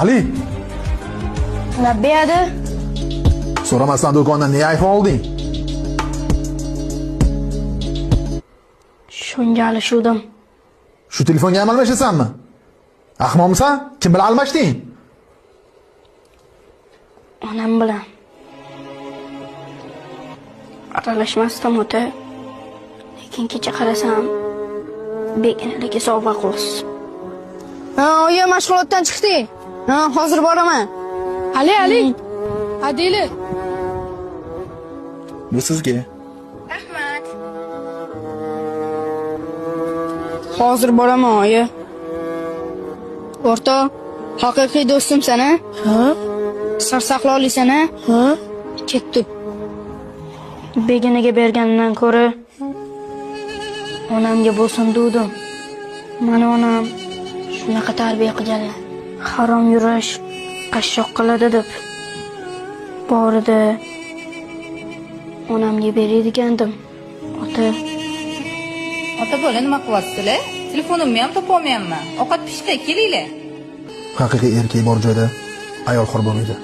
Ali, Labbay adi. So'ramasdan do'kondan nega iPhone olding? Shunga alishuvdim. Shu telefonga ham almashasanmi? Ahmoqmisan? Kim bilan almashding? Onam bilan. Aralashmasdim ota. Lekin kecha qarasam, beginaligi sovg'a qo'z. Ha, oyi, mashg'ulotdan chiqdik. Ha, hozir boraman. Ali, Ali. Adili. Bu sizga. Rahmat. Hozir boraman, oyi. O'rtoq, haqiqiy do'stimsan, a? Ha? Sir saqla olasan, a? Ha? Ketdi. Beginaga berganimdan ko'ra onamga bo'lsin duvdim. Mani onam shunaqa tarbiya qilganlar. Harom yurish qashshoq qiladi deb. Borida onamga beradigandim. Ota, Ota bola nima qilyapsizlar? Telefonimni ham topolmayapman. Ovqat pishdi, kelinglar. Haqiqiy erkak bor joyda ayol xor bo'lmaydi.